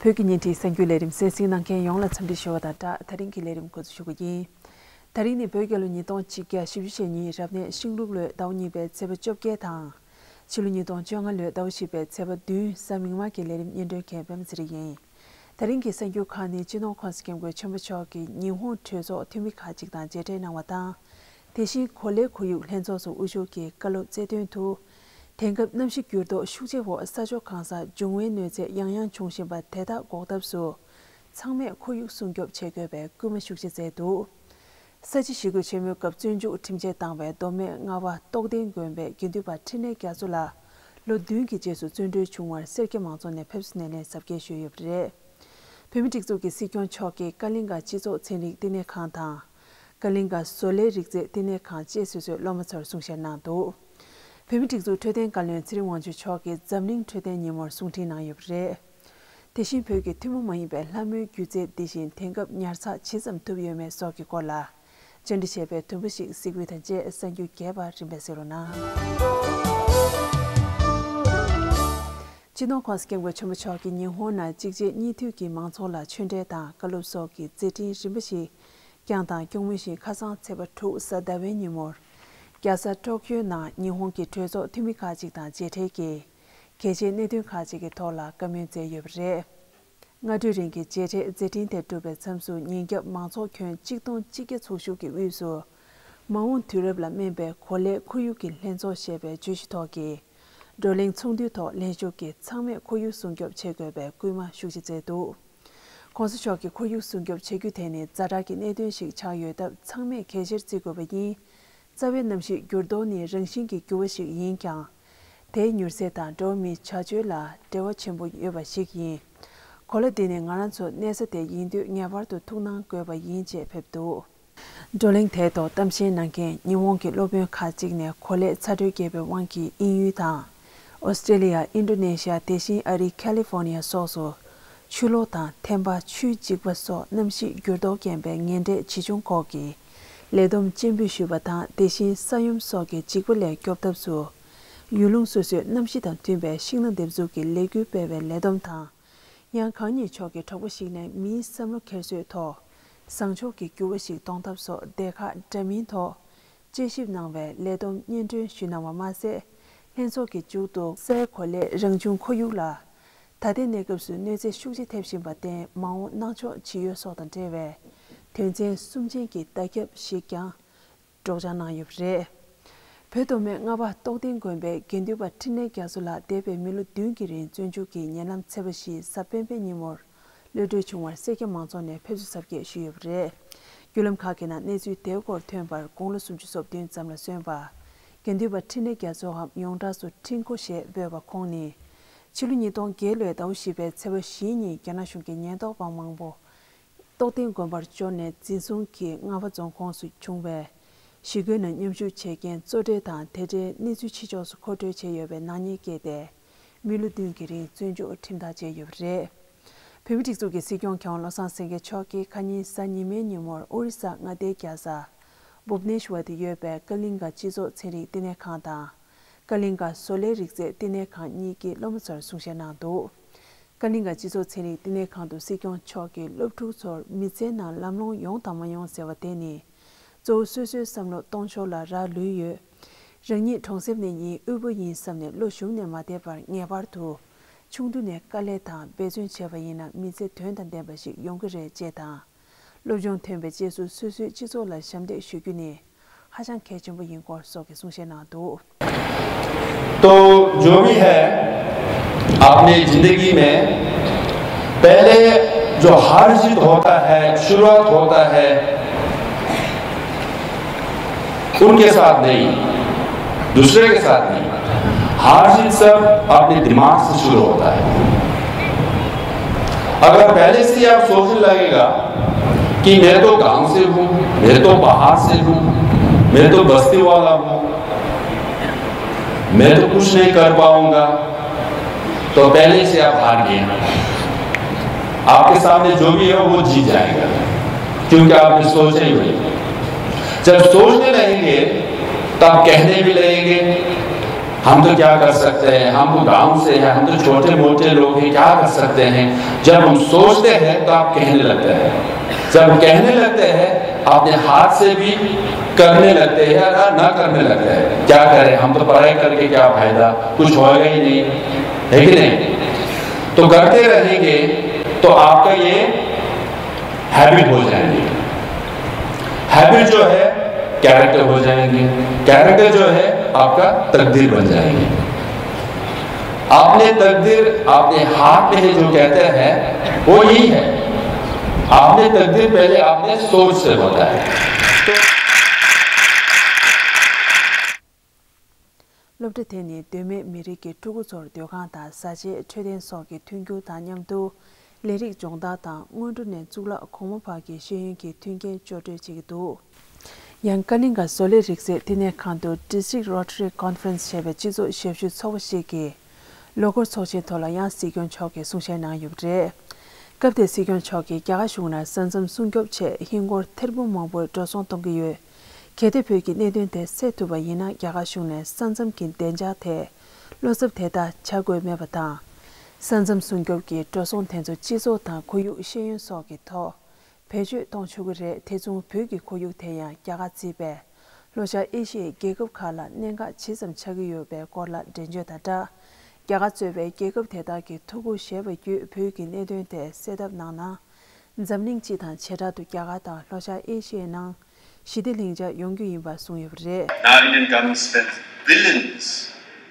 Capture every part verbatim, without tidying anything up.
བོད་ཀྱི་བརྙན་འཕྲིན་གསར་འགྱུར་ལས་རིམ་གསན་གཟིགས་གནང་མཁན་ཡོངས་ལ་འཚམས་འདྲི་ཞུ་བ་དང་སྦྲགས། ད་རིང་གི་ལས་རིམ་འགོ་འཛུགས་ཞུ་གི་ཡིན། ད་རིང་ནི་བོད་རྒྱལ་ལོ་ཉིས་སྟོང་གཅིག་བརྒྱ་བཞི་བཅུ་ཞེ་གཉིས་རབ་གནས་ཤིང་ལུག་ལོའི་ཟླ་བ་གཉིས་པའི་ཚེས་པ་བཅོ་བརྒྱད་དང་། ཕྱི་ལོ་ཉིས་སྟོང་བཅོ་ལྔ་ལོའི་ཟླ་བ་བཞི་པའི་ཚེས་པ་བདུན། གཟའ་མིག་དམར་གྱི་ལས་རིམ་སྙན་སྒྲོན་མཁན་པད་མ་ཚེ་རིང་ཡིན། ད་རིང་གི་གསར་འགྱུར་ཁག་ནི་སྤྱི་ནོར་༸གོང་ས་༸སྐྱབས་མགོན་ཆེན་པོ་མཆོག་གིས་ཉི་ཧོང་གྲོས་ཚོགས་འཐུས་མི་ཁག་ཅིག་དང་མཇལ་འཕྲད་གནང་བ་དང་། དེ་བཞིན་གོ་ལའི་ཁོར་ཡུག་ལྷན་ཚོགས་སུ་དབུ་བཞུགས་ཀྱིས་བཀའ་སློབ་སྩལ་དོན་དུ། དེང་སྐབས་གནམ་གཤིས་འགྱུར་ལྡོག་ཤུགས་ཆེ་འོག་ས་ཕྱོགས་གང་སར་འབྱུང་བའི་གནོད་འཚེ་ཡང་ཡང་འབྱུང་བཞིན་པ་དེ་དག་འགོག་ཐབས་སུ། ཚང་མས་ཁོར་ཡུག་སྲུང་སྐྱོབ་བྱེད་དགོས་པའི་སྐུལ་མ་ཤུགས་ཆེ་སྩལ་འདུག། ས་བྱི་ཞི་རྒོལ་ཆེན་མོའི་སྐབས་བཙོན་འཇུག་ཁྲིམས་ཆད་བཏང་བའི་མདོ་སྨད་རྔ་བ་རྟོགས་ལྡན་དགོན་པའི་དགེ་འདུན་པ་འཕྲིན་ལས་རྒྱ་མཚོ་ལགས་ལོ་བདུན་གྱི་རྗེས་སུ་བཙོན་གྲོལ་བྱུང་བར་སེར་སྐྱ་མང་ཚོགས་ནས་ཕེབས་བསུ་སྣེ་ལེན་གཟབ་རྒྱས་ཞུས་ཡོད་པ་རེད། བོད་མིའི་སྒྲིག་འཛུགས་ཀྱི་སྲིད་སྐྱོང་མཆོག་གིས་ཀ་ལིང་ག་སྤྱི་ཚོགས་ཚན་རིག་བསྟི་གནས་ཁང་དང་། ཀ་ལིང་ག་བཟོ་ལས་རིག་རྩལ་བསྟི་གནས་ཁང་བཅས་སོ་སོའི་སློབ་མ་ཚོར་གསུང་བཤད་གནང་འདུག། བོད་མིའི་སྒྲིག་འཛུགས་འཕྲོད་བསྟེན་བཀའ་བློན་ཚེ་རིང་དབང་ཕྱུག་མཆོག་གིས་འཛམ་གླིང་འཕྲོད་བསྟེན་ཉིན་མོར་གསུང་འཕྲིན་གནང་ཡོད་པ་རེད། དེ་བཞིན་བོད་ཀྱི་ཐུན་མོང་མ་ཡིན་པའི་ལྷ་མོའི་སྒྱུ་རྩལ་འདི་བཞིན་དེང་སྐབས་ཉར་ཚགས་ཇི་ཙམ་ཐུབ་ཡོད་མེད་སོགས་ཀྱི་སྐོར་ལ། བཅར་འདྲི་བྱས་པའི་དུམ་བུ་ཞིག་གཟིགས་འབུལ་དང་བཅས་གསར་འགྱུར་རྒྱས་པ་རིམ་པས་གཟིགས་རོགས་གནང་། སྤྱི་ནོར་༸གོང་ས་༸སྐྱབས་མགོན་ཆེན་པོ་མཆོག་གིས་ཉི་ཧོང་ནང་གཅིག་རྗེས་གཉིས་མཐུད་ཀྱིས་མང་ཚོགས་ལ་ཆོས་འབྲེལ་དང་བཀའ་སློབ་སོགས་ཀྱི་མཛད་འཕྲིན་རིམ་པ་ཞིག་བསྐྱངས་དང་སྐྱོང་མུས་ཤིང་། ཁ་སང་ཚེས་པ་དྲུག་གཟའ་ཟླ་བའི་ཉིན་མོར་རྒྱལ་ས་ཀྲོག་ཀྱོའི་ནང་ཉི་ཧོང་གི་གྲོས་ཚོགས་འཐུས་མི་ཁག་ཅིག་དང་མཇལ་འཕྲད་ཀྱིས། གལ་ཆེའི་གནད་དོན་ཁག་ཅིག་གི་ཐོག་ལ་བཀའ་མོལ་མཛད་ཡོད་པ་རེད། སྔ་དྲོའི་རིང་གི་མཇལ་འཕྲད་མཛད་འཕྲིན་དེ་གྲུབ་པའི་མཚམས་སུ། ཉིན་རྒྱབ་མང་ཚོགས་ཁྱོན་གཅིག་སྟོང་གཅིག་བརྒྱ་ཚོགས་ཞུགས་ཀྱི་དབུས་སུ། མ་འོངས་དུས་རབས་ལ་སྨན་པའི་གོ་ལའི་ཁོར་ཡུག་གི་ལྷན་ཚོགས་ཞེས་པའི་བརྗོད་གཞི་ཐོག་གི་བགྲོ་གླེང་ཚོགས་འདུའི་ཐོག་ལྷན་ཞུགས་ཀྱིས་ཚང་མས་ཁོར་ཡུག་སྲུང་སྐྱོབ་བྱེད་དགོས་པའི་སྐུལ་མ་ཤུགས་ཆེ་བསྩལ་འདུག། ༸གོང་ས་མཆོག་གིས་ཁོར་ཡུག་སྲུང་སྐྱོབ་བྱ་རྒྱུ་དེ་ནི་ཛ་དྲག་གི་གནད་དོན་ཞིག་ཆགས་ཡོད་སྟབས། ཚང་མས་གལ་ཆེར་བརྩི་དགོས་པ་ཡིན། རྩ་བའི་གནམ་གཤིས་འགྱུར་ལྡོག་ནི་རང་བཞིན་གྱི་འགྱུར་བ་ཞིག་ཡིན་ཀྱང་། དེའི་མྱུར་ཚད་དང་འགྲོ་བ་མིའི་བྱ་སྤྱོད་ལ་འབྲེལ་བ་ཆེན་པོ་ཡོད་པ་ཞིག་ཡིན། གོ་ལ་འདི་ནི་ང་རང་ཚོ་གནས་ས་དེ་ཡིན་དུས་ངེས་པར་དུ་ཐུགས་སྣང་དགོས་པ་ཡིན་ཅེས་ཕེབས་འདུག། བགྲོ་གླེང་དེའི་ཐོག་གཏམ་བཤད་གནང་མཁན་ཉི་ཧོང་གི་སློབ་དཔོན་ཁག་ཅིག་ནས་གོ་ལའི་ཚ་དྲོད་རྒྱས་པའི་དབང་གིས་དབྱིན་ཡུལ་དང་། ཨོ་སི་ཀྲེ་ལི་ཡ། ཨིན་ཌོ་ནེ་ཤི་ཡ། དེ་བཞིན་ཨ་རིའི་ཁ་ལི་ཧྥོ་ནི་ཡ་སོགས་སུ། ཆུ་ལོག་དང་ཐན་པ། ཆུའི་འཇིགས་པ་སོགས་གནམ་གཤིས་འགྱུར་ལྡོག་རྐྱེན་པས་ངན་འབྲས་ཇི་བྱུང་འགོག་གི་ལས་བསྡོམས་སྤྱན་འབུལ་ཞུས་པ་དང་། དེ་བཞིན་ས་ཡོམ་སོགས་ཀྱི་འཇིགས་པ་ལས་སྐྱོབ་ཐབས་སུ། ཡུལ་ལུང་སོ་སོའི་གནམ་གཤིས་དང་མཐུན་པའི་ཤིང་སྣ་འདེབས་འཛུགས་ཀྱི་ལས་འགུལ་སྤེལ་བའི་ལས་བསྡོམས་དང་། ཡང་གང་ཉིད་ཕྱོགས་ཀྱི་གྲོགས་པོ་ཞིག་ནས་མིའི་བསམ་བློ་འཁྱེར་སོའི་ཐོག་བཟང་ཕྱོགས་ཀྱི་འགྱུར་བ་ཞིག་གཏོང་ཐབས་སོགས་སྡེ་ཁག་འདྲ་མིན་ཐོག་དཔྱད་ཞིབ་གནང་བའི་ལས་བསྡོམས་སྙན་སྒྲོན་ཞུས་གནང་བ་མ་ཟད། ལྷན་ཚོགས་ཀྱི་མཇུག་ཏུ། སའི་གོ་ལའི་རང་བྱུང་ཁོར་ཡུག་ལ་ད་ལྟའི་གནས་སྐབས་སུ་གནོད་འཚེ་ཤུགས་ཆེ་ཐེབས་བཞིན་པར་བརྟེན། མ་འོངས་གནང་ཕྱོགས་ཇི་ཡོད་སོགས་དང་འབྲེལ་བའི་དོན་ཚན་གསུམ་ཅན་གྱི་བརྡ་ཁྱབ་ཞིག་ཀྱང་སྒྲོག་སྦྱང་གནང་ཡོད་པ་རེད། བོད་མདོ་སྨད་རྔ་བ་རྟོགས་ལྡན་དགོན་པའི་དགེ་འདུན་པ་འཕྲིན་ལས་རྒྱ་མཚོ་ལགས་འདས་པའི་མི་ལོ་བདུན་གྱི་རིང་བཙོན་འཇུག་གིས་ཉེ་ལམ་ཚེས་པ་བཞི་གཟའ་སྤེན་པའི་ཉིན་མོར་གློད་གྲོལ་བྱུང་བར་སེར་སྐྱ་མང་ཚོགས་ནས་ཕེབས་བསུ་གཟབ་རྒྱས་ཞུས་ཡོད་པ་རེད། བརྒྱུད་ལམ་ཁག་གི་ནང་གནས་ཚུལ་དེའི་སྐོར་ཐོན་པར། དགུང་ལོ་སུམ་ཅུ་སོ་བདུན་ཙམ་ལ་སོན་པ། དགེ་འདུན་པ་འཕྲིན་ལས་རྒྱ་མཚོའམ་ཡོངས་གྲགས་སུ་འཕྲིན་སྐུ་ཞེས་འབོད་པ་ཁོང་ནི། ཕྱི་ལོ་ཉིས་སྟོང་བརྒྱད་ལོའི་ཟླ་བ་བཞི་པའི་ཚེས་པ་བཞིའི་ཉིན་རྒྱ་ནག་གཞུང་གི་ཉེན་རྟོག་པ་མང་པོ་རྟོགས་ལྡན་དགོན་པར་འབྱོར་ནས། འཛིན་བཟུང་གིས་རྔ་བ་རྫོང་ཁོངས་སུ་བྱུང་བའི་ཞི་རྒོལ་ནང་མཉམ་ཞུགས་བྱེད་མཁན་གཙོ་གྲས་དང་། དེ་འབྲེལ་གནས་ཚུལ་ཕྱི་ཕྱོགས་སུ་མཁོ་སྤྲོད་བྱས་ཡོད་པའི་ནག་ཉེས་བཀལ་ཏེ། མི་ལོ་བདུན་གྱི་རིང་བཙོན་འཇུག་ཁྲིམས་ཐག་བཅད་ཡོད་པ་རེད། བོད་མིའི་སྒྲིག་འཛུགས་ཀྱི་སྲིད་སྐྱོང་མཁས་དབང་བློ་བཟང་སེང་གེ་མཆོག་གིས་ཁ་ཉིན་གཟའ་ཉི་མའི་ཉིན་མོར་ཨོ་རི་ས་མངའ་སྡེའི་རྒྱལ་ས་བུབ་ནེ་ཤུ་ཝར་དུ་ཡོད་པའི་ཀ་ལིང་ག་སྤྱི་ཚོགས་ཚན་རིག་བསྟི་གནས་ཁང་དང་། ཀ་ལིང་ག་བཟོ་ལས་རིག་རྩལ་བསྟི་གནས་ཁང་གཉིས་ཀྱི་སློབ་མ་ཚོར་གསུང་བཤད་གནང་འདུག། ཀ་ལིང་ག་སྤྱི་ཚོགས་ཚན་རིག་བསྟི་གནས་ཁང་དུ་སྲིད་སྐྱོང་མཆོག་གིས་སློབ་ཕྲུག་ཚོར་མི་ཚེའི་ནང་ལམ་ལྷོང་ཡོང་དང་མ་ཡོང་ཟེར་བ་དེ་ནི། གཙོ་བོ་སོ་སོའི་བསམ་བློ་གཏོང་ཕྱོགས་ལ་རག་ལུས་ཡོད། རང་ཉིད་གྲོང་གསེབ་ནས་ཡིན། དབུལ་པོ་ཡིན་བསམ་ནས་བློ་ཞུམ་ནས་མ་བསྡད་པར། ངེས་པར་དུ་ཆུང་དུས་ནས་དཀའ་ལས་དང་འབད་བརྩོན་བྱས་པ་ཡིན་ན། མི་ཚེ་དོན་དང་ལྡན་པ་ཞིག་ཡོང་གི་རེད་ཅེས་དང་། སློབ་སྦྱོང་ཐོན་པའི་རྗེས་སུ་སོ་སོའི་སྤྱི་ཚོགས་ལ་ཞབས་འདེགས་ཞུ་རྒྱུ་ནི་ཧ་ཅང་གལ་ཆེན་པོ་ཡིན་སྐོར་སོགས་ཀྱི་གསུང་བཤད་གནང་འདུག། तो जो भी है, अपने जिंदगी में पहले जो हार जीत होता है, शुरुआत होता है, उनके साथ नहीं, दूसरे के साथ नहीं। हार जीत सब अपने दिमाग से शुरू होता है। अगर पहले से ही आप सोचने लगेगा कि मैं तो गांव से हूं, मैं तो बाहर से हूं, मैं तो बस्ती वाला हूं, मैं तो कुछ नहीं कर पाऊंगा, तो पहले से आप हार गए। आपके सामने जो भी है, वो जीत जाएगा, क्योंकि आपने सोचा ही नहीं। जब सोचने लगेंगे, तब कहने भी लगेंगे, हम तो क्या कर सकते हैं, हम तो गांव से हैं, हम तो छोटे मोटे लोग हैं, क्या कर सकते हैं। जब हम सोचते हैं तो आप कहने लगते हैं, जब कहने लगते हैं अपने हाथ से भी करने लगते हैं या ना करने लगते हैं। क्या करें, हम तो पढ़ाई करके क्या फायदा, कुछ होगा ही नहीं, है कि नहीं? तो करते रहेंगे तो आपका ये हैबिट हो जाएंगे। हैबिट जो है, कैरेक्टर हो जाएंगे। कैरेक्टर जो है, आपका तकदीर बन जाएंगे। आपने तकदीर आपने हाथ में है जो कहते हैं, वो यही है। आपने तकदीर पहले आपने सोच से होता है। तो སློབ་གྲྭ་དེ་ནི་མདོ་སྨད་མི་རིགས་ཀྱི་ཕྲུ་གུ་ཚོར་སྡོད་ཁང་དང་བཟའ་ཆས། འཕྲོད་བསྟེན་སོགས་ཀྱི་མཐུན་འགྱུར་དང་མཉམ་དུ་ལས་རིགས་སྦྱོང་བརྡར་དང་སྔོན་འགྲོ་ནས་གཙུག་ལག་གོང་མ་བར་གྱི་ཤེས་ཡོན་གྱི་མཐུན་རྐྱེན་སྐྱོར་སྤྲོད་བྱེད་ཀྱི་འདུག་ཡང་ཀ་ལིང་ག་བཟོ་ལས་རིག་རྩལ་བསྟི་གནས་ཁང་དུ་District Rotary Conference་ཞེས་པའི་སྤྱི་ཚོགས་ཞབས་ཞུའི་ཚོགས་པ་ཞིག་གིས་ལོ་འཁོར་ཚོགས་ཆེན་ཐོག་ལ་ཡང་སྲིད་སྐྱོང་མཆོག་གིས་གསུང་བཤད་གནང་ཡོད་པ་རེད། སྐབས་དེར་སྲིད་སྐྱོང་མཆོག་གིས་རྒྱ་གར་གཞུང་ནས་ས་མཚམས་སྲུང་སྐྱོབ་ཆེད་ཧིན་སྒོར་ཐེར་འབུམ་མང་པོའི་འགྲོ་སོང་གཏོང་གི་ཡོད། གལ་ཏེ་བོད་ཀྱི་གནད་དོན་དེ་སེལ་ཐུབ་པ་ཡིན་ན། རྒྱ་གར་གཞུང་ནས་ས་མཚམས་ཀྱི་བདེ་འཇགས་ཐད་བློ་འཚབ་དེ་ལྟར་བྱ་དགོས་མེད་པ་དང་། ས་མཚམས་སྲུང་སྐྱོབ་ཀྱི་འགྲོ་སོང་དེ་ཚོ་སྤྱི་ཚོགས་དང་ཁོར་ཡུག་ཤེས་ཡོན་སོགས་ཀྱི་ཐོག་བེད་སྤྱོད་གཏོང་ཆོག་གི་རེད། དེ་མཚུངས་བོད་ཀྱི་ཁོར་ཡུག་དེ་ཡང་རྒྱ་གར་གཙོས་པའི་ལྷོ་ཤར་ཨེ་ཤི་ཡའི་རྒྱལ་ཁབ་ཁག་ལ་གནད་འགག་ཇི་ཙམ་ཆགས་ཀྱི་ཡོད་པའི་སྐོར་ལ་འགྲེལ་བརྗོད་དང་སྦྲགས། རྒྱ་གར་གཙོས་པའི་རྒྱལ་ཁབ་དེ་དག་གིས་ཐུགས་ཁུར་བཞེས་པ་བརྒྱུད་བོད་ཀྱི་གནད་དོན་དེ་སེལ་ཐབས་གནང་ན། འཛམ་གླིང་སྤྱི་དང་བྱེ་བྲག་ཏུ་རྒྱ་གར་དང་ལྷོ་ཤར་ཨེ་ཤི་ཡའི་ནང་ཞི་བདེ་ལྷིང་འཇགས་ཡོང་རྒྱུ་ཡིན་པ་གསུངས་ཡོད་པ་རེད། Now Indian government spends billions,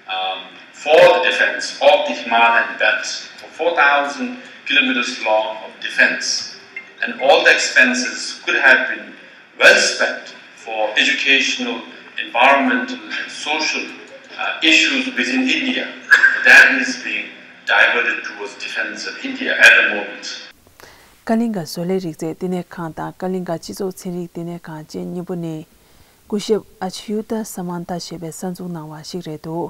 um, for the defense of the Himalayan belts, for four thousand kilometers long of defense, and all the expenses could have been well spent for educational, environmental, and social, uh, issues within India. That is being diverted towards defense of India at the moment. ཀ་ལིང་ག་བཟོ་ལས་རིག་རྩལ་བསྟི་གནས་ཁང་དང་ཀ་ལིང་ག་སྤྱི་ཚོགས་ཚན་རིག་བསྟི་གནས་ཁང་བཅས་གཉིས་པོ་ནི། སྐུ་ཞབས་ཨ་ཆུ་ཡུ་ཏ་ས་མན་ཏ་ཞེས་པས་གསར་འཛུགས་གནང་བ་ཞིག་རེད་འདུག་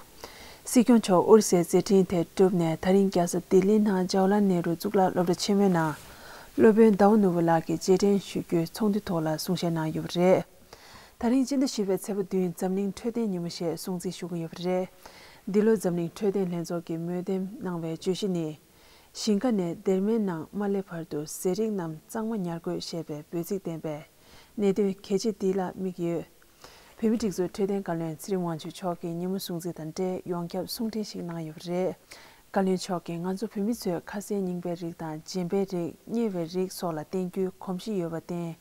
སྲིད་སྐྱོང་མཆོག་ཨོ་རི་སའི་མཛད་འཕྲིན་དེ་བསྒྲུབས་ནས་ད་རིང་རྒྱལ་ས་ལྡི་ལིའི་ནང་ཇ་ཝ་ལལ་ནེ་རུ་གཙུག་ལག་སློབ་གྲྭ་ཆེན་མོའི་ནང་སློབ་དཔོན་ཟླ་བ་ནོར་བུ་ལགས་ཀྱིས་རྗེས་དྲན་ཞུ་རྒྱུའི་ཚོགས་འདུའི་ཐོག་ལ་གསུང་བཤད་གནང་ཡོད་པ་རེད། ད་རིང་སྤྱི་ཟླ་བཞི་པའི་ཚེས་པ་བདུན་འཛམ་གླིང་འཕྲོད་བསྟེན་ཉིན་མོ་ཞེས་སྲུང་བརྩི་ཞུ་གི་ཡོད་པ་རེད། འདི་ལོ་འཛམ་གླིང་འཕྲོད་བསྟེན་ལྷན་ཚོགས་ཀྱིས་མོས་འདེམས་གནང་བའི་བརྗོད་གཞི་ནི། ཞིང་ཁ་ནས་སྡེར་མའི་ནང་མ་སླེབས་བར་དུ་ཟས་རིགས་རྣམས་གཙང་མ་ཉར་དགོས་ཞེས་པའི་འབོད་ཚིག་ལྡན་པའི་གནད་དོན་གལ་ཆེ་འདི་ལ་དམིགས་ཡོད། བོད་མིའི་སྒྲིག་འཛུགས་འཕྲོད་བསྟེན་བཀའ་བློན་ཚེ་རིང་དབང་ཕྱུག་མཆོག་གིས་ཉིན་མོ་སྲུང་བརྩི་དང་འབྲེལ་ཡོངས་ཁྱབ་གསུང་འཕྲིན་ཞིག་གནང་ཡོད་པ་རེད། བཀའ་བློན་མཆོག་གིས་ང་ཚོ་བོད་མི་ཚོས་ཁ་ཟས་རྙིང་པའི་རིགས་དང་རྗེན་པའི་རིགས། མཉེ་བའི་རིགས་སོགས་ལ་བརྟེན་རྒྱུའི་གོམས་གཤིས་ཡོད་པར་བརྟེན།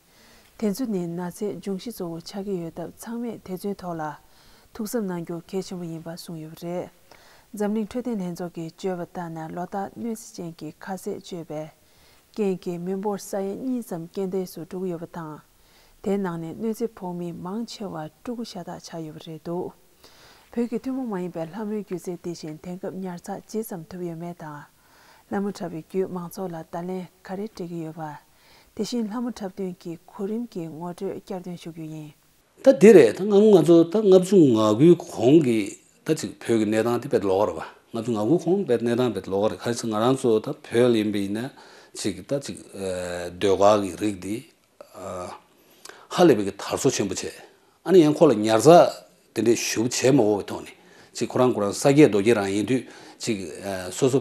དེ་ཚོ་ནི་ན་ཚའི་འབྱུང་གཞི་གཙོ་བོ་ཆགས་ཀྱི་ཡོད་སྟབས། ཚང་མས་དེ་ཚོའི་ཐོག་ལ་ཐུགས་བསམ་གནང་རྒྱུ་གལ་ཆེན་པོ་ཡིན་པ་གསུངས་ཡོད་པ་རེད། འཛམ་གླིང་འཕྲོད་བསྟེན་ལྷན་ཚོགས་ཀྱིས་བརྗོད་པ་ལྟར་ན། ལོ་ལྟར་གནོད་འཚེ་ཅན་གྱི་ཁ་ཟས་སྤྱོད་པའི་རྐྱེན་གྱིས་མི་འབོར་ས་ཡ་གཉིས་ཙམ་རྐྱེན་འདས་སུ་འགྲོ་གི་ཡོད་པ་དང་། དེའི་ནང་ནས་གནོད་འཚེ་ཕོག་མི་མང་ཆེ་བ་ཕྲུ་གུ་ཤ་སྟག་ཆགས་ཡོད་པ་རེད་འདུག་བོད་ཀྱི་ཐུན་མོང་མ་ཡིན་པའི་ལྷ་མོའི་སྒྱུ་རྩལ་དེ་བཞིན་དེང་སྐབས་ཉར་ཚགས་ཇི་ཙམ་ཐུབ་ཡོད་མེད་དང་། ལྷ་མོ་འཁྲབ་པའི་བརྒྱུད་མང་ཚོགས་ལ་བརྡ་ལན་ག་རེ་སྤྲད་ཀྱི་ཡོད་པ། དེ་བཞིན་ལྷ་མོ་འཁྲབ་སྟོན་གྱི་གོ་རིམ་གྱི་ངོ་སྤྲོད་བསྐྱར་ཟློས་ཞུ་རྒྱུ་ཡིན། ད་འདི་རེད། ད་སྔ་མོ་ང་ཚོ་ད་ལྔ་བཅུ་ང་དགུའི་གོང་གི་ད་ཅིག་བོད་ཀྱི་གནས་སྟངས་དེ་དཔེ་ལོགས་ཀ་རེད་པ། ལྔ་བཅུ་ང་དགུ་གོང་དཔེ་གནས་སྟངས་དཔེ་ལོགས་ཀ་རེད། ག་རེ་ཟེར་ང་རང་ཚོ་ད་བོད་ལ་ཡིན་པ་ཡིན་ན་ཅིག་ད་ཅིག་ཟློས་གར་གྱི་རིགས་འདི་ཧ་ལས་པའི་གི་དར་སོ་ཆེན་པོ་བྱས། ཨ་ནི་ཡང་ཁོ་ལ་ཉར་ཚགས་དེ་འདྲའི་ཞུ་བྱས་མ་དགོས་པའི་ཐོག་ནས་ཅིག་ཁོ་རང་ཁོ་རང་ས་སྐྱེས་རྡོ་སྐྱེས་རང་ཡིན་དུས་ཅིག་སོ་སོ་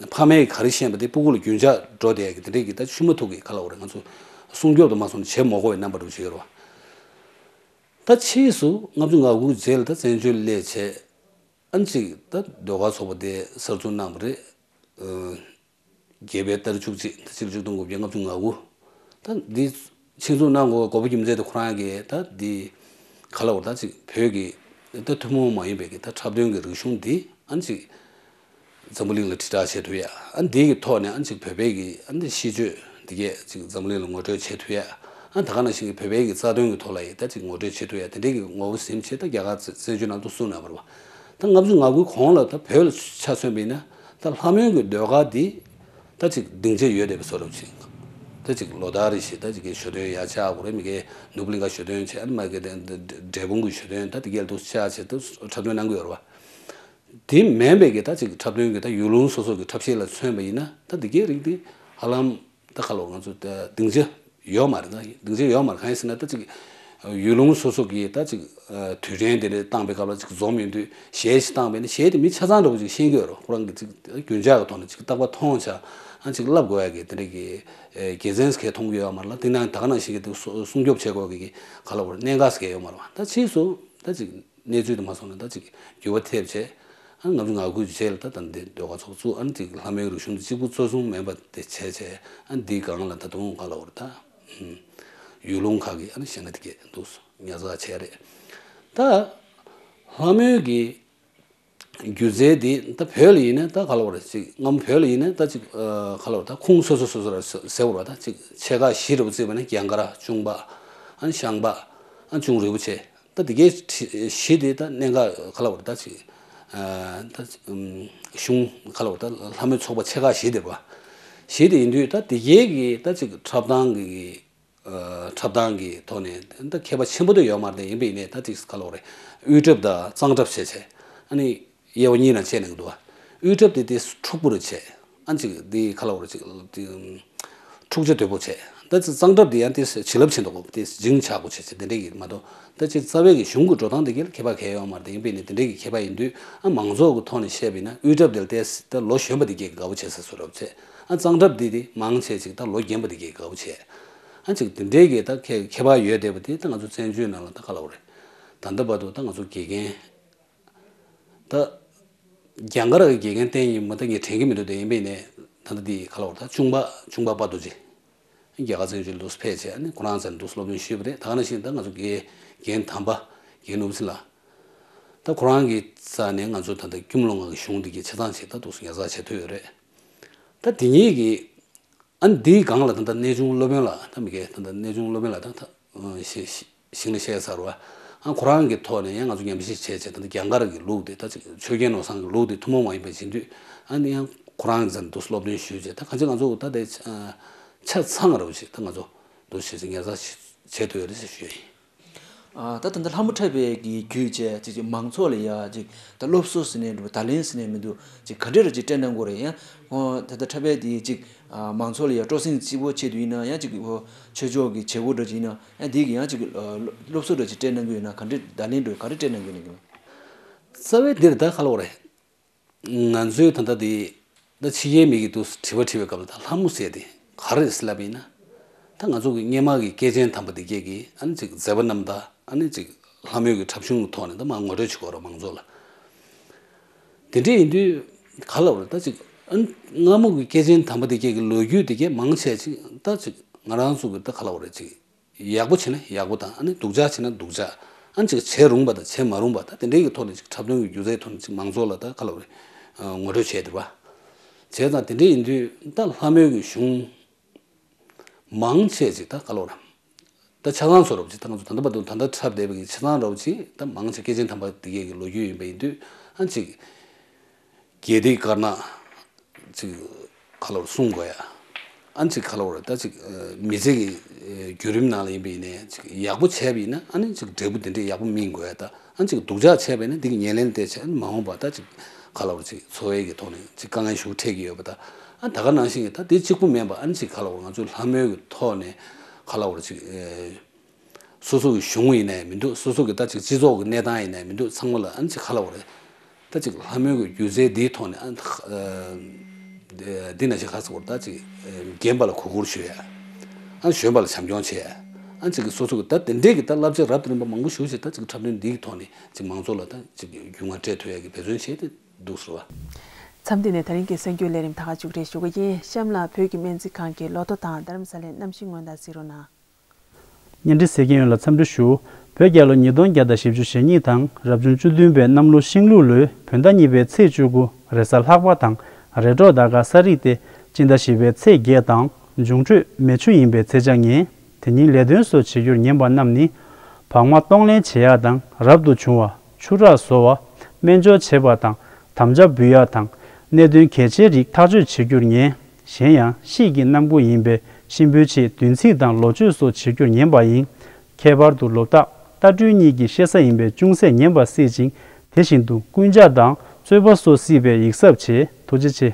ཕ་མས་ག་རེ་ཤེས་པ་དེ་སྤུ་གུ་ལ་རྒྱུན་ཆགས་འགྲོ་བསྡད་ཀྱི་དེ་འདྲའི་གི་ད་ཤུལ་མ་ཐུག་གི་ག་ལ་འོ་རེད། ང་ཚོ་སྲུང་སྐྱོབ་དུ་མ་སོང་ནས་བྱེད་མ་དགོས་པའི་རྣམ་པ་འདྲ་བོ་ཅིག་ཡོད་རེད་བ། ད་ཕྱིས་སུ་ལྔ་བཅུ་ང་དགུ་རྗེས་ལ་ད་བཙན་བྱོལ་སླེབས་བྱས། ཨ་ནི་ཅིག་ད་ཟློས་གར་ཚོགས་པ་དེ་གསར་འཛུགས་གནང་བ་རེད། རྒྱལ་བའི་ཟླ་བཅུ་གཅིག་ད་ཆིག་སྟོང་དགུ་བརྒྱ་ལྔ་བཅུ་ང་དགུ། ད་འདི་ཆིག་སྟོང་ལྔ་བཅུ་ང་དགུ་དགོས་པ་རྒྱུ་མཚན་དེ་ཁོ་རང་གིས་ད་འདི་ག་ལ་བར་ད་ཅིག་བོད་ཀྱི་ད་ཐུན་མོང་མ་ཡིན་པའི་གི་ད་འཁྲབ་སྟོན་གྱི་རིག་གཞུང་འདི་ཨ་ནི་ཅིག་འཛམ་བུ་གླིང་ལ་དྲིལ་བསྒྲགས་བྱེད་ཐུབ་ཡ། ཨ་ནི་འདི་གི་ཐོག་ནས་ཨ་ནི་ཅིག་བོད་པའི་གི་ཨ་ནི་གཤིས་སྤྱོད་འདི་གས་ཅིག་འཛམ་བུ་གླིང་ལ་ངོ་སྤྲོད་བྱེད་ཐུབ་ཡ། ཨ་ནི་ད་ག་ནང་བཞིན་གི་བོད་པའི་གི་རྩ་དོན་གི་ཐོག་ལ་ཡི་ད་ཅིག་ངོ་སྤྲོད་བྱེད་ཐུབ་ཡ་དེ་འདྲའི་གི་ངོ་བོ་ཟིན་བྱས་ད་རྒྱ་གར་བཙན་བྱོལ་ནང་དུ་བཙུགས་གནང་བ་རེད་བ། ད་ལྔ་བཅུ་ང་དགུའི་གོང་ལ་ད་བོད་ལ་ཆ་མཚོན་པ་ཡིན་ན་ད་ལྷ་མོའི་གི་ཟློས་གར་འདི་ད་ཅིག་སྡིངས་ཆ་ཡོད་བསྡད་པའི་བཟོ་འདྲ་ཅིག་ད་ཅིག་ལོ་ལྟར་རེ་བཞིན་ད་ཅིག་གི་ཞོ་སྟོན་ཡར་ཆགས་དགོས་རེད། མི་གའི་ནོར་བུ་གླིང་ག་ཞོ་སྟོན་བྱས། ཨ་ནི་མ་གི་དེ་འབྲས་སྤུངས་གི་ཞོ་སྟོན་ད་དེ་གའི་འདུག་ཆགས་བྱས་ད་འཁྲབ་སྟོན་གནང་གི་ཡོད་རེད་བ། དེ་མིན་པའི་གི་ད་ཅིག་འཁྲབ་སྟོན་གི་ད་ཡུལ་ལུང་སོ་སོ་གི་འཁྲབ་གཞས་ལ་མཚོན་པ་ཡིན་ན་ད་དེ་གའི་རིགས་དེ་ཧ་ལམ་ད་ག་ལ་ང་ཚོ་ད་སྡིངས་ཆ་ཡོད་མ་རེད། ད་སྡིངས་ཆ་ཡོད་མ་རེད། གང་ཡིན་ཟེར་ན་ད་ཅིག་ ཡུལ་ལུང་སོ་སོ་གི་ད་ཅིག་དུས་དྲན་དེ་འདྲ་བཏང་པའི་སྐབས་ལ་ཅིག་འཛོམས་ཡོང་དུས་གཞས་ཤིག་བཏང་པས་ན་གཞས་དེ་མི་ཆ་ཚང་འདྲ་བོ་ཅིག་ཤེས་ཀྱི་ཡོད་རེད། ཁོ་རང་གི་ཅིག་རྒྱུན་འཇགས་ཀྱི་ཐོག་ནས་ཅིག་རྟག་པར་མཐོང་བྱ་ཨ་ཅིག་བསླབ་དགོས་ཡ་གི་དེ་འདྲ་གི་དགེ་མཚན་ཟེར་མཁན་མཐོང་གི་ཡོད་མ་རེད་ལ། དེ་ནང་ད་ག་ནང་བཞིན་གྱི་དེ་སྲུང་སྐྱོབ་བྱེད་དགོས་ཀྱི་ག་ལ་བར་གནད་འགག་ཟེར་མཁན་ཡོད་མ་རེད་བ། ད་ཕྱིས་སུ་ད་ཅིག་གནས་ཚུལ་དུ་མ་སོང་ན་ད་ཅིག་འགྱུར་བ་ཐེབས་བྱས། ཨ་ལྔ་བཅུ་ང་དགུ་བྱས་ལ་ད་ད་འདི་ཟློས་གར་ཚོགས་བཙུགས། ཨ་འདི་ལྷ་མོའི་རིག་གཞུང་འདི་གཅིག་པུ་གཙོ་བཟུང་མེད་པ་དེ་བྱས་བྱས། ཨ་འདིའི་སྒང་ལ་ད་དུང་ག་ལ་བར་ད་ཡུལ་ལུང་ཁག་གི་ཨ་ནི་གཞས་སྣ་དེ་གས་འདུག་ཉར་ཚགས་བྱས་རེད། ད་ལྷ་མོའི་གི་སྒྱུ་རྩལ་འདི་ད་བོད་ལ་ཡིན་ན་ད་ག་ལ་བར་ཅིག་སྔ་མོ་བོད་ལ་ཡིན་ན་ད་ཅིག་ག་ལ་བར་ད་ཁུངས་སོ་སོ་སོ་སོ་ལ་ཟེར་བ་ད་ཅིག་ཆེ་ཁག་བཞི་འདྲ་བོ་བརྩིས་པ་ན་རྒྱ་གར་ཅུང་པ། ཨ་ནི་ཤངས་པ། ཨ་ནི་ཅུང་རིན་པོ་ཆེ། ད་དེ་གའི་གཞི་དེ་ད་གནད་འགག་ག་ལ་བར་ད་ཅིག་ད་གཞུང་ག་ལ་བར་ད་ལྷ་མོའི་ཚོགས་པ་ཆེ་ཁག་བཞི་དེ་བ། བཞི་དེ་ཡིན་དུས་ད་དེ་གའི་གི་ད་ཅིག་འཁྲབ་སྟངས་ཀྱི་འཁྲབ་སྟངས་ཀྱི་ཐོག་ནས་ད་ཁྱད་པར་ཆེན་པོ་དེ་ཡོད་མ་རེད། དེ་ཡིན་པ་ཡིན་ནའི་ད་ཅིག་ག་ལ་བར་དབུས་འཁྲབ་དང་གཙང་འཁྲབ་བྱས་བྱས་ཨ་ནི། དབྱེ་བ་གཉིས་ནང་ཕྱེ་ནས་འདུག་བ། དབུས་འཁྲབ་དེ་དེ་འཁྲུག་པོ་རུ་བྱས། ཨ་ཅིག་དེ་ག་ལ་བར་ཅིག་དེ་འཁྲུག་ཆ་དོད་པོ་བྱས། ད་ཅིག་གཙང་འཁྲབ་དེ་ཡང་དེ་བྱིན་རླབས་ཆེན་དུ་དེ་འཇིང་ཆགས་པོ་བྱས་བྱས་དེ་འདྲས་ཀྱི་མ་གཏོགས། ད་ཅིག་རྩ་བའི་གི་གཞུང་གི་འགྲོ་སྟངས་དེ་གའི་ཁྱད་པར་གང་ཡང་ཡོད་མ་རེད། དེ་ཡིན་པས་ནི་དེ་འདྲས་ཀྱི་ཁྱད་པར་ཡིན་དུས་ཨ་མང་ཚོགས་ཀྱི་ཐོག་ནས་བཤད་པ་ཡིན་ན་དབུས་འཁྲབ་དེ་ལ་ཏོག་ཙམ་ད་ལོ་གཞོན་པ་དེ་གའི་དགའ་པོ་བྱེད་ས་བཟོ་འདྲ་བོ་བྱས། ཨ་གཙང་འཁྲབ་དེ་དེ་མང་ཆེ་ཅིག་ད་ལོ་རྒན་པ་དེ་གའི་དགའ་པོ་བྱས། ཨ་ཅིག་དེ་འདྲས་ཀྱི་ད་ཁྱད་ཁྱད་པར་ཡོད་བསྡད་པ་དེ་ད་ང་ཚོ་བཙན་བྱོལ་ནང་ལ་ད་ག་ལ་བར་རེད། ད་ལྟ་བར་དུ་ད་ང་ཚོ་དགེ་རྒན་ད་རྒྱ་གར་གྱི་དགེ་རྒན་བསྟེན་ཡིན་མ་ད་ངས་དྲན་གྱི་མི་འདུག་དེ་ཡིན་པས་ནས་ད་ལྟ་འདི་ག་ལ་བར་ད་ཅུང་པ་ཅུང་པ་པ་རྡོ་རྗེ་རྒྱ་གར་བཙན་བྱོལ་འདུག་ཕེབས་བྱས་ཨ་ནི་ཁོ་རང་ཚོ་འདུག་སློབ་སྟོན་ཞུས་པ་རེད། ད་ག་ནང་བཞིན་ད་ང་ཚོ་དགེ་རྒན་དམ་པ་རྒན་ནོར་བུ་སྲིད་ལགས་ད་ཁོ་རང་གི་རྩ་ནས་ང་ཚོ་ད་ལྟ་ཀུན་སློང་ངག་གི་གཞུང་འདི་གའི་ཆ་ཚང་ཞིག་ད་འདུག་ཉར་ཚགས་བྱེད་ཐུབ་ཡོད་རེད། ད་དེ་ཉིད་ཀྱི་ཨ་ནི་འདིའི་སྒང་ལ་ད་ལྟ་གནས་ཆུང་སློབ་དཔོན་ལགས་ད་མི་སྐད་ད་ལྟ་གནས་ཆུང་སློབ་དཔོན་ལགས་ད་ད་ཞིང་ཞིང་ལས་བཤད་ཚར་བ། ཨ་ཁོ་རང་གི་ཐོག་ནས་ཡང་ང་ཚོ་ཉམས་ཞིབ་བྱས་བྱས་ད་ལྟ་རྒྱ་གར་གྱི་ལུགས་དེ་ད་ཅིག་ཆོས་རྒྱལ་ནོར་བཟང་གི་ལུགས་དེ་ཐུན་མོང་མ་ཡིན་པ་བྱེད་དུས་ཨ་ནི་ཡང་ཁོ་རང་གི་རྩ་ནས་འདུག་སློབ་སྟོན་ཞུས་བྱས་ད་གང་ཅི་ང་ཚོ་ད་དེ་ཆ་ཚང་རུ་ཞིག་ད་ང་ཚོ་འདུག་ཞེས་ཉར་ཚགས་བྱེད་ཐུབ་ཡོད་རེད་ཅེས་ཞུ་ཡ་ཡིན། ཨ་ད་ད་ལྟ་ལྷ་མོ་འཁྲབ་པའི་གི་བརྒྱུད་བྱས་ཅིག་ཅིག་མང་ཚོགས་ལ་ཡ་ཅིག་ད་སློབ་གསོ་ཟེར་ནས་འགྲོ་བ་ད་ལན་ཟེར་ནས་མི་འདུག་ཅིག་ག་འདྲ་ར་ཅིག་སྤྲད་གནང་དགོས་རེད། ཡང་ཨོ་ད་ལྟ་འཁྲབ་པའི་དེ་ཅིག་ཨ་མང་ཚོགས་ལ་ཡ་སྤྲོ་གསེང་སྐྱིད་པོ་ཆེད་དུ་ཡིན་ན་ཡང་ཅིག་ཨོ་ཆོས་ཕྱོགས་ཀྱི་བྱེད་སྒོ་འདྲ་ཅིག་ཡིན་ན་ཡང་དེ་གི་ཡང་ཅིག་ཨ་སློབ་གསོ་འདྲ་ཅིག་སྤྲད་གནང་གི་ཡོད་ན་ག་འདྲ་ད་ལན་འགྲོ་ག་རེ་སྤྲད་གནང་གི་ཡོད་ན་གི། རྩ་བའི་འདིར་ད་ག་ལ་བ་རེད། ང་ཚོའི་ད་ལྟ་འདི་ད་ཕྱི་རྒྱལ་མི་གི་འདུག་དྲི་བ་དྲི་བའི་སྐབས་ལ་ད་ལྷ་མོ་ཟེར་དེ་ག་རེ་རེད་ཟེར་ལབ་པ་ཡིན་ན། ད་ང་ཚོ་གི་སྔོན་མ་གི་སྐྱེས་ཆེན་དམ་པ་འདི་གས་ཀྱི་ཨ་ནི་ཅིག་མཛད་པ་རྣམ་དག་ཨ་ནི་ཅིག་ལྷ་མོའི་གི་འཁྲབ་གཞུང་གི་ཐོག་ནས་ད་མར་ངོ་སྤྲོད་བྱེད་དགོས་རེད་མང་ཚོགས་ལ། དེ་འདྲ་ཡིན་དུས་ག་ལ་བ་རེད། ད་ཅིག་ཨ་ནི་སྔ་མོ་གི་སྐྱེས་ཆེན་དམ་པ་འདི་གས་ཀྱི་ལོ་རྒྱུས་འདི་གས་མང་ཆེ་ཅིག་ད་ཅིག་ང་རང་ཚོ་གི་ད་ག་ལ་བ་རེད་ཅིག་ཡག་པོ་བྱས་ན་ཡག་པོ་དང་ཨ་ནི་སྡུག་ཅག་བྱས་ན་སྡུག་ཅག་ཨ་ནི་ཅིག་བྱེད་རུང་བ་དང་བྱེད་མ་རུང་བ་ད་དེ་འདྲའི་གི་ཐོག་ནས་ཅིག་འཁྲབ་སྟོན་གྱི་སྒྱུ་རྩལ་ཐོག་ནས་ཅིག་མང་ཚོགས་ལ་ད་ག་ལ་བ་རེད་ངོ་སྤྲོད་བྱས་འདུག་བ། བྱས་ཙང་དེ་འདྲ་ཡིན་དུས་ད་ལྷ་མོའི་གི་གཞུང་མང་ཆེ་ཅིག་ད་ག་ལ་བ་རེད་ད་ཆ་ཚང་བཟོ་འདྲ་བོ་ཅིག་ད་ང་ཚོ་ད་ལྟ་བར་དུ་ད་ལྟ་འཁྲབ་བསྡད་པའི་གི་ཆ་ཚང་འདྲ་བོ་ཅིག་ད་མང་ཆེ་སྐྱེས་ཆེན་དམ་པ་དེ་གའི་གི་ལོ་རྒྱུས་ཡིན་པ་ཡིན་དུས་ཨ་ཅིག་དགེ་སྡིག་དཀར་ནག་ཅིག་ག་ལ་བར་གསུང་དགོས་ཡ། ཨ་ཅིག་ག་ལ་བར་ད་ཅིག་མི་ཚེ་གི་བརྒྱུད་རིམ་ནང་ལ་ཡིན་པ་ཡིན་ནའི་ཅིག་ཡག་པོ་བྱས་པ་ཡིན་ན་ཨ་ནི་ཅིག་འབྲས་བུ་དེ་འདྲས་ཡག་པོ་སྨིན་དགོས་ཡ། ད་ཨ་ཅིག་སྡུག་ཅག་བྱས་པ་ཡིན་ན་འདི་གི་ཉེར་ལེན་དེ་བྱས་ཨ་ནི་མ་འོངས་པ་ད་ཅིག་ག་ལ་བར་ཅིག་འཚོ་བའི་གི་ཐོག་ནས་ཅིག་དཀའ་ངལ་ཞིག་འཕྲད་ཀྱི་ཡོད་པ། ད་ཨ་ད་ག་ནང་བཞིན་གྱི་ད་དེ་གཅིག་པུ་མིན་པ་ཨ་ནི་ཅིག་ག་ལ་བར་ང་ཚོའི་ལྷ་མོའི་གི་ཐོག་ནས་ག་ལ་བར་ཅིག་སོ་སོ་གི་གཞུང་ཡིན་ནའི་མི་འདུག་སོ་སོ་གི་ད་ཅིག་སྤྱི་ཚོགས་ཀྱི་གནས་སྟངས་ཡིན་ནའི་མི་འདུག་ཚང་མ་ལ་ཨ་ནི་ཅིག་ག་ལ་བ་རེད། ད་ཅིག་ལྷ་མོའི་གི་སྒྱུ་རྩལ་འདིའི་ཐོག་ནས་ཨ་ནི་འདི་ན་ཞིག་ཁ་ཚ་བར་ད་ཅིག་རྒན་པ་ལ་གུས་བཀུར་ཞུ་ཡ། ཨ་ནི་གཞོན་པ་ལ་བྱམས་སྐྱོང་བྱེད་ཡ། ཨ་ནི་ཅིག་གི་སོ་སོ་གི་ད་དེ་འདྲས་གི་ད་བསླབ་བྱ་རབ་དང་རིམ་པ་མང་པོ་ཞུ་བྱས་ད་ཅིག་འཁྲབ་སྟོན་འདིའི་ཐོག་ནས་ཅིག་མང་ཚོགས་ལ་ད་ཅིག་རྒྱུས་མངའ་སྤྲད་ཐུབ་ཡ་གི་འབད་བརྩོན་བྱས་ཏེ་འདུག་ཟེར་བ། མཚམས་འདི་ནས་ད་རིང་གི་གསར་འགྱུར་ལས་རིམ་ད་ག་མཇུག་སྒྲིལ་ཞུ་གི་ཡིན། གཤམ་ལ་བོད་ཀྱི་སྨན་རྩིས་ཁང་གི་ལོ་ཐོ་དང་རྡ་རམ་ས་ལའི་གནམ་གཤིས་སྔོན་བརྡ་གཟིགས་རོགས་གནང་། བརྙན་འཕྲིན་གཟིགས་མཁན་ཡོངས་ལ་འཚམས་འདྲི་ཞུ། བོད་རྒྱལ་ལོ་ཉིས་སྟོང་བརྒྱ་དང་བཞི་བཅུ་ཞེ་གཉིས་དང་རབ་བྱུང་བཅུ་བདུན་པའི་གནམ་ལོ་ཤིང་ལུག་ལོའི་བོད་ཟླ་གཉིས་པའི་ཚེས་བཅུ་དགུ་རེས་གཟའ་ལྷག་པ་དང་རེས་གྲོགས་ཟླ་སྐར་གསར་རིགས་ཏེ། སྤྱི་ཟླ་བཞི་པའི་ཚེས་བརྒྱད་དང་འབྱུང་འཕྲོད་མེ་ཆུ་ཡིན་པའི་ཚེས་བཅོ་ལྔ། དེ་ཉིན་ལས་དོན་སོགས་བྱེད་རྒྱུར་ཉན་པ་རྣམས་ནི། བག་མ་གཏོང་ལེན་བྱེད་ཡག་དང་རབ་ཏུ་བྱུང་བ། ཆུ་རགས་བཟོ་བ། སྨན་སྦྱོར་བྱེད་པ་དང་དམ་བཅའ་འབུལ་ཡག་དང་། གནད་དོན་གལ་ཆེའི་རིགས་ཐག་གཅོད་བྱེད་རྒྱུར་ཉན། གཞན་ཡང་དཔྱིད་ཀྱི་གནམ་སྒོ་ཡིན་པས་གཤིན་པོའི་ཆེད་བདུན་ཚིགས་དང་ལོ་མཆོད་སོགས་བྱེད་རྒྱུར་ཉན་པ་ཡིན། ཁྱད་པར་དུ་ལོ་རྟགས་རྟ་སྦྲུལ་གཉིས་ཀྱི་བཤད་ས་ཡིན་པས་ཅུང་ཟད་ཉན་པ་སྲིད་ཅིང་དེ་བཞིན་དུ་རྐུན་ཇག་དང་རྩོད་པ་སོགས་སྲིད་པས་ཡིག་གཟབ་བྱེད། ཐུགས་རྗེ་ཆེ།